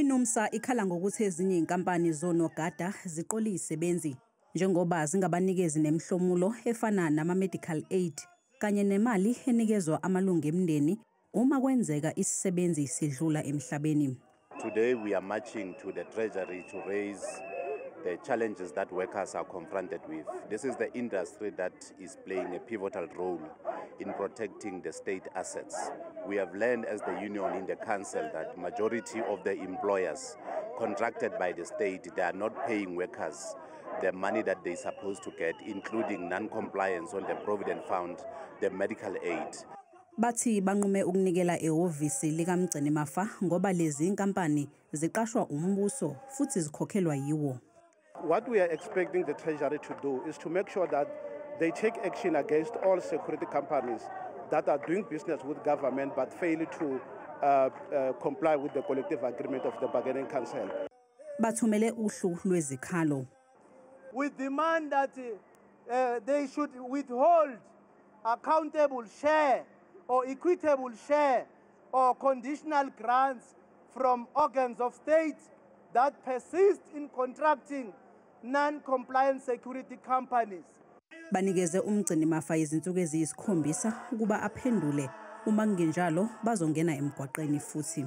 INUMSA ikhala ngokuthi ezinye inkampani zonogada ziqola izisebenzi njengoba zingabanikezi nemihlomulo efana nama-medical aid kanye nemali enikezwa amalungu emndeni uma kwenzeka isisebenzi sidlula emhlabeni. Today we are marching to the Treasury to raise the challenges that workers are confronted with. This is the industry that is playing a pivotal role in protecting the state assets. We have learned as the union in the council that majority of the employers contracted by the state, they are not paying workers the money that they're supposed to get, including non-compliance on the Provident Fund, the medical aid. Bathi banqume ukunikela ehhovisi likaMgcinimafa ngoba lezi inkampani ziqashwa umbuso futhi zikhokhelwa yiwo. What we are expecting the Treasury to do is to make sure that they take action against all security companies that are doing business with government but fail to comply with the collective agreement of the bargaining council. Bathumele uhlu lwezikhalo. We demand that they should withhold accountable share or equitable share or conditional grants from organs of state that persist in contracting non-compliant security companies. Banikeze uMgcinimafa izinsuku eziyisikhombisa ukuba aphendule, uma kungenjalo bazongena emgwaqeni futhi.